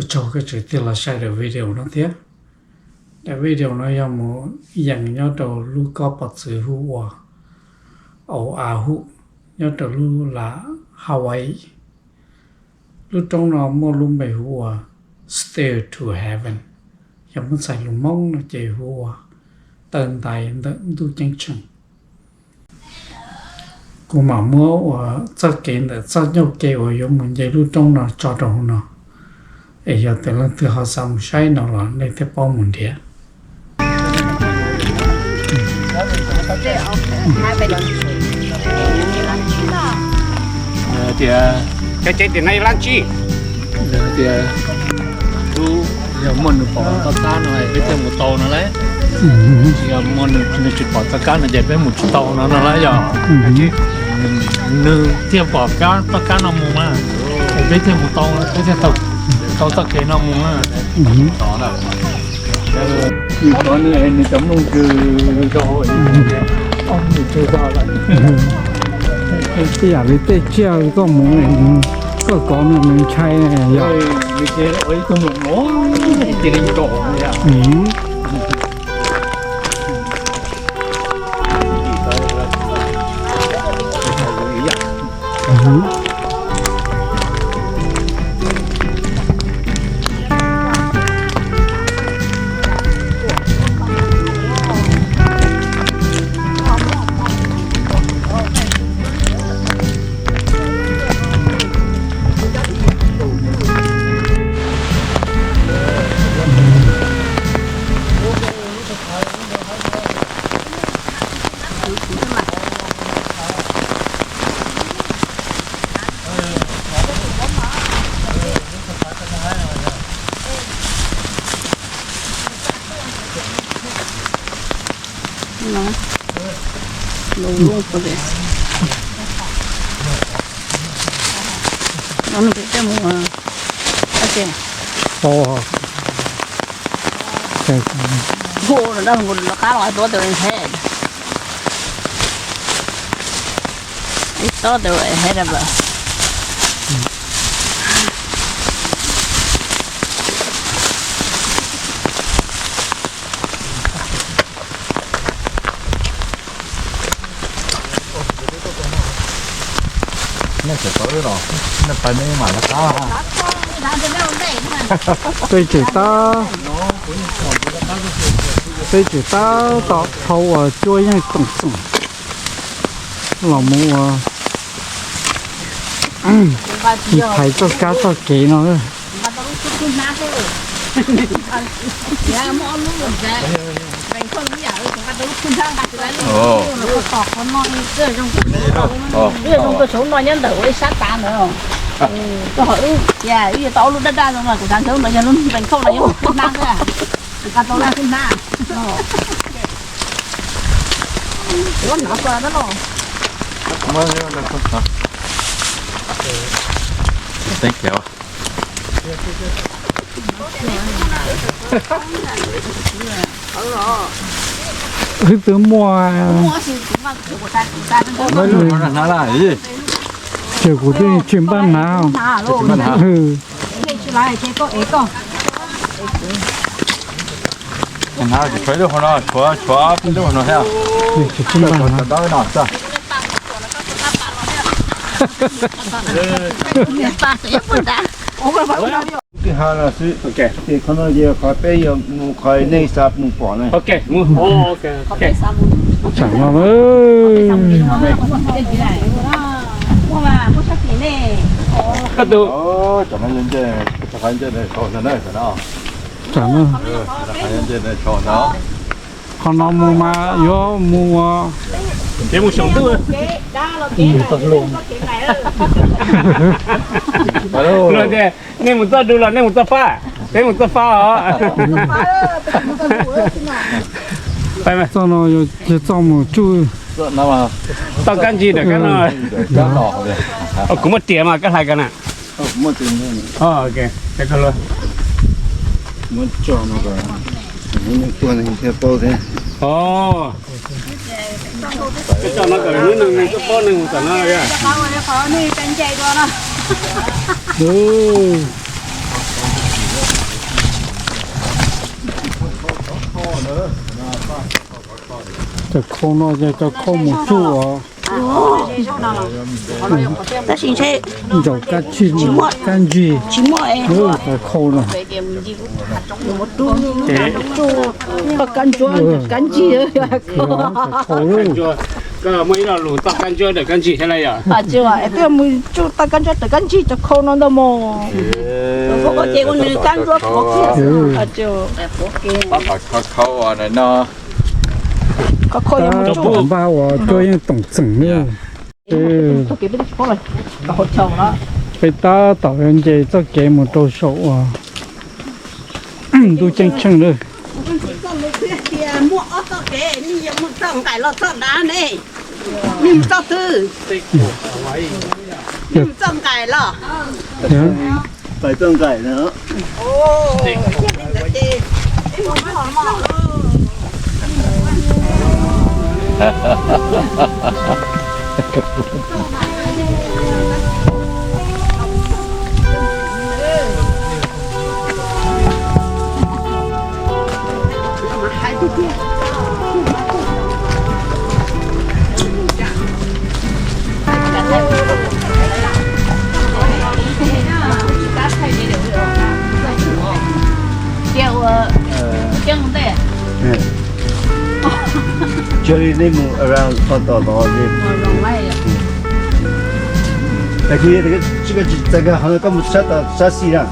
Tsaug koj tseem tig los saib daim video no thiab. Daim video no yog mus yees nyob rau lub kob pov txwv hu ua Oahu, nyob rau lub lam Hawaii. Lub roob no muaj lub npe hu ua Stair to Heaven, yog muab txhais lus Hmoob no ces hu ua taw ntais ntawm ntuj ceeb tsheej. Kuv mam muab ua txoj kev ntawm txoj ncauj ke uas yuav mus nce lub roob no tso rau hauv no, es yog tias leej twg ho xav mus saib no los nej thiaj paub mus nrhiav. Tias, cov tsev tias no yog lab ntsib, tias lub, yog muaj nws pom toj kab no peb thiaj mus tau no lauj. Yog muaj nws tsis pom toj kab no ces peb mus tsis tau no no lauj yog. Nws thiaj pom toj kab no mus na, es peb thiaj mus tau, peb thiaj tau txoj kev no mus na. Nws cov nplooj kws rau hauv, nws tsis tau lawm. Tej yam li tej tsiaj koj mus, koj kov nws ntshai yog. Ib tug mloog no cia li nkaum. Nej tseem tau, nej pais nej mam rov qab. Peb tseem tab, peb tseem tab tom dhau uas cuab yeej toom xoom los mus ua thaiv txoj kab txoj kev no. Wb zoo tuaj saum no nyob ntawm ua ib sab tav ntawd. Koj ho wb, wb yuav tau ob lub daj daj zoo no, kuv xav ntshe lub ntawd yog lub npees kauj no yog lub hnab xwb. Kuv nqa tau lub hnab. Kuv hnav ko tab los. Thank you. Wb twb muaj, ces kuv twb tsis npaj hnav. Hnav tsis tshuav ib lub hauv no, tshuav, tshuav peb lub hauv no thiab. Tsis npaj hnav. Qhov no ces qhov peb yuav mus, qhov nej xav mus pom ne. Tseem no, tseem no, qhov no mus mas yuav mus ua. Nej mus txoj du los nej mus txoj fab? Peb mus txoj fab os. Txoj no yog txoj mus tsuj. Tau kab ntsig ntawm kab no. Kuv muaj riam mas koj hlais ko na. Tso no kom hnub no tuaj pab neeg mus tom no. Qhov nej nce dua no. Cov khau no yog cov khau mus tsuj os. Tab sis ntshe zaum kab tsij, kab ntsig, cov khau no. Toj kab ntsuab, kab ntsig. Koj muaj ib lo lus toj kab ntsuab rawm kab ntsig thiab lawm yom? Twb mus tsuj toj kab ntsuab rawm kab ntsig cov khau no ntag mog. Ces ua nws kab ntsuab pov kiag. Pab pab khau khau no. Khau khau yog mus tsuj npaj uas cuab yeej toom txeem ne. Peb tab tom yuav nce txoj kev mus rau saum uas ntuj ceeb tsheej lawm. Muaj ob txoj kev, nej yuav mus txoj nqaim los txoj dav ne? Nej mus txoj twg? Nej mus txoj nqaim los? Pais txoj nqaim no. Cia li nej mus around qhov tom tod li. Tag kis tsis txais nkag qhov no, koj mus sab tom sab xis na.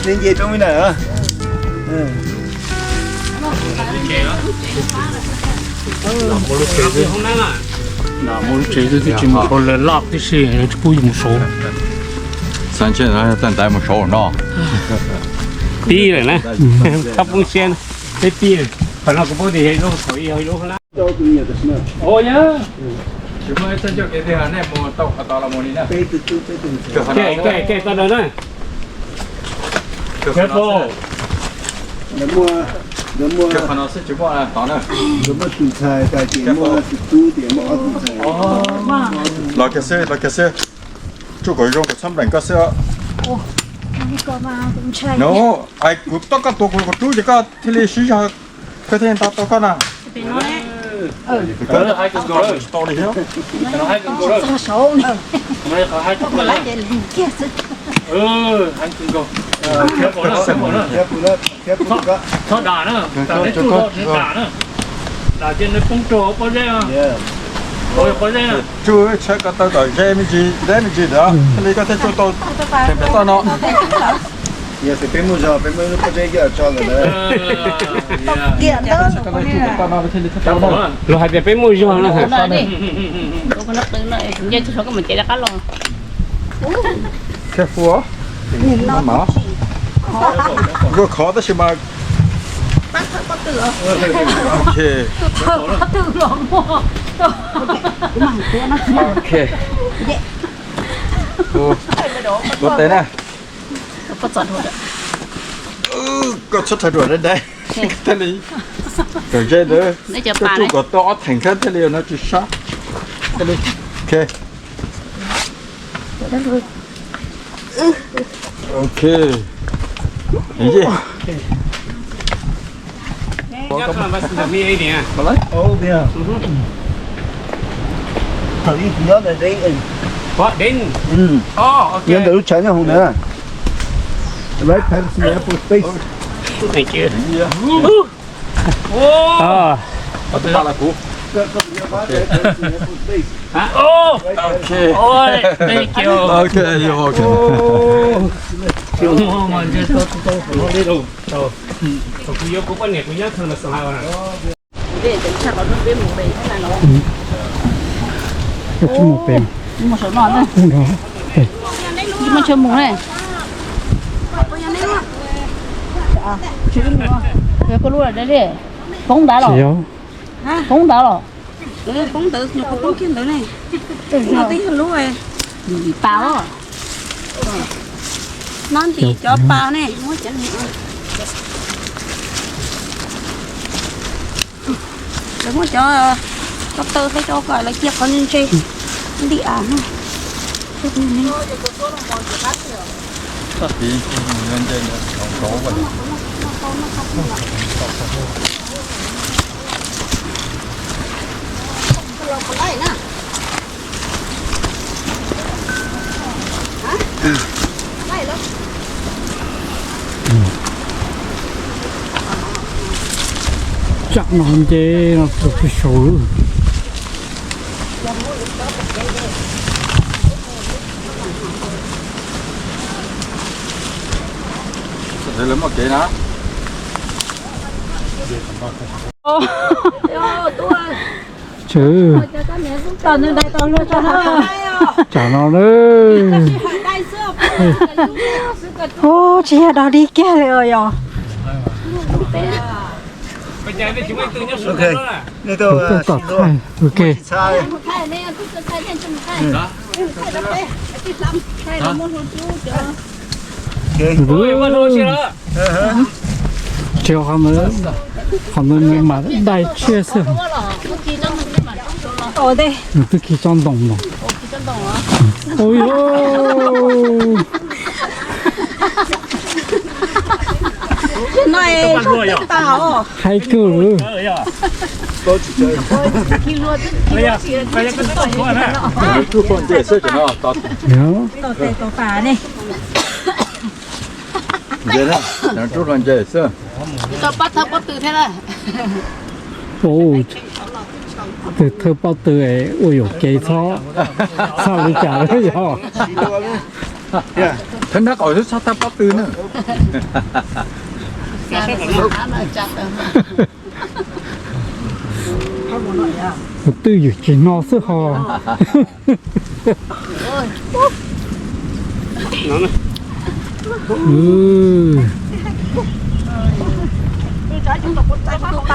Neb nce roob mi na. Mus lub tsev twb tsis mus qhov lawv laj tib si, lawv tsis pub yus mus saud. Xav ntshe txog ntawd mus saud no. Pib lawm na, txhob poob siab, peb pib lawm. Qhov no kuv paub tias yog ib lub, thaum ub yog ib lub na. Tsis muaj ib txoj ncauj kev twg nej mus tau qhov tod los mus li na. Kev tau dawb na. Qhov no xwb tsis muaj tod na. Los kiag xwb, los kiag xwb. Tsuj kom zoo kom txhob nplees koj xwb. No, kuv tab koj tua kuv, kuv rub ces koj thiaj li siv zog, koj thiaj li nto tau koj na. Txhob dam na, dam nej tsuj tau dam na. Dam ces nej poob rau pob zeb, pob zeb na. Tsuj tshawb ko taw kom ze me ntsis, deb me ntsis ntawd thiaj li koj thiaj tsuj tau pem toj no. Yog tias peb muaj zog peb muaj lub pob zeb coj tso ntawm na. Luag hais tias peb muaj zog na. Nce txog saud koj mam cev rov qab los. Careful. Nkauj khov tab sis mas. Ok. Ok. Ua tes na. Koj txhob rhais ruam dai dai thiaj li kom ze ntawd, koj tsuj kom tau ob theem thiab thiaj li no tsis sab. Thiaj li, ok. Ok. Nyob ntawm lub tshav nyob hauv ntawd. Right past the airport space. Okay. Oh, okay. Oi, thank you. Okay, you're welcome. Oh, you want my just little. So, so kuv yuav kuv poj niam kuv nyob thawj los xav hais. Mus pem. Mus saum no na. Mus chaw mus ne. Koj lub li poob ntawd los? Poob ntawd los? Poob ntawd, nyuam qhuav poob kiag ntawd ne. Nws twb yog lub pas os. No ntim cov pas ne, muab cov, lawv muab cov ko taw hais rau kom lawv cia qhov ntse ntse ntim av no. Tsam no nce no txog pem saud. Lawv muaj kev na. Tsam no na. Tsis yog dog dig kiag li os yog. Tsis qhov ntawd, qhov ntawd nws mam dai tsiaj xwb. Nws twb khi tsob ntoo no. Ui, haib kawg li. Rub hlo nce xwb. Ua, tus thawj pob tw ua yuam kev txhob txhaj li cas lawm yog. Thawj nab qaum xwb txhob thawj pob tw na. Tus twj ywm tsis hnov xwb ho. Ces lawv pub saud xwb.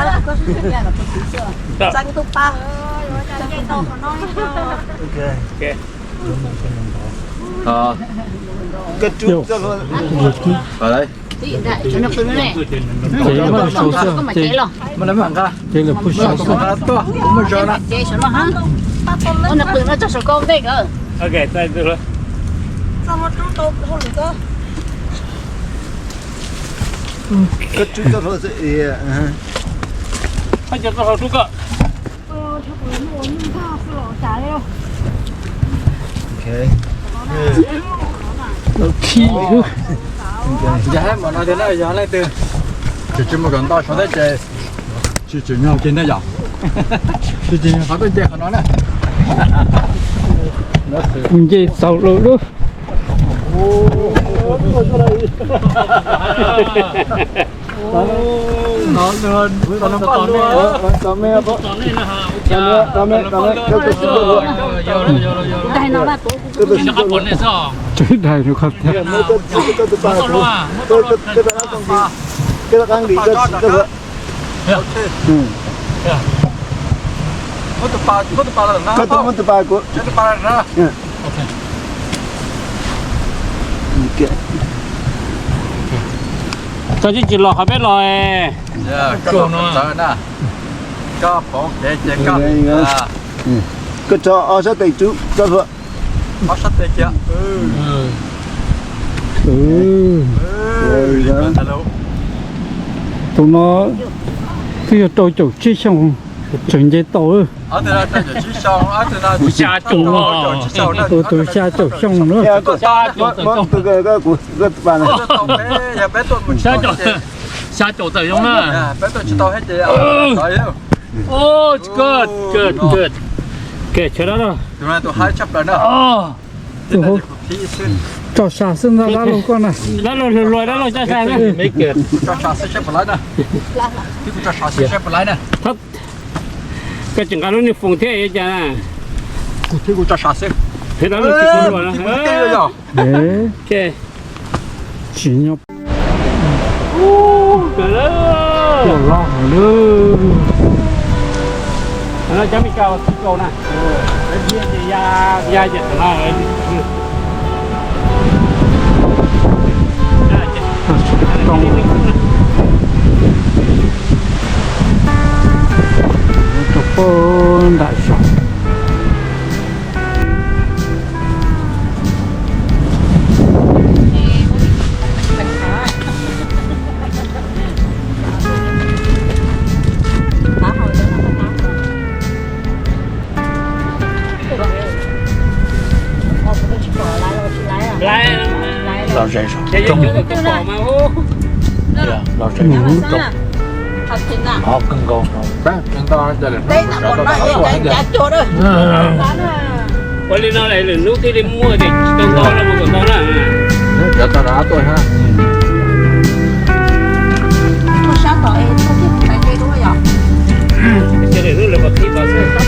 Yog hais mov no tiag na, yog leej twg tsis tsis mus kom nto saud thiab ces tsis tsim nyog kiag na yom. Tsis tsim nyog qhov twg nce qhov no na. Nce txaus lawm lub. Tswv dais rau qhov tiag. Koj twb muab tus pas kuv. Koj tsis tsis los qhov peb los. Koj tso ob sab tes tsub koj hluas. Ob sab tes cia. Tus no twb yog rau caum tsib xyoo tseem nce tau. Tus xya caum xyoo na. Xya caum tawm zoo na. Oh, good, good, good. Ok, sawv daws. Tus no tus haib tshaj plaws na. Tso sa xwb ntag dab laug koj na. Dab laug hluas, dab laug tso sa. Kuv tso sa xwb saib puas laib na. Kuv tso sa xwb saib puas laib na. Koj tseem nqa lub niag foos thiab ua cas na? Kuv thiab kuv tso sa xwb. Thiab dab laug tsis kuv hluas na. Tsis nyob. Tuaj loj heev lawm. Cov Meskas tsis kaus na. Ya ya ces tam no. Rau pem nram zos. Los zem saum roob. Los zem saum roob. Ho kawg nkaus. Ua li no lawm lwm hnub thiaj li muaj tias tsis tau ntau no mus kom ntau na. Cov tau rov qab tuaj ha. Ces lwm hnub lawv kom qhib kom xwb.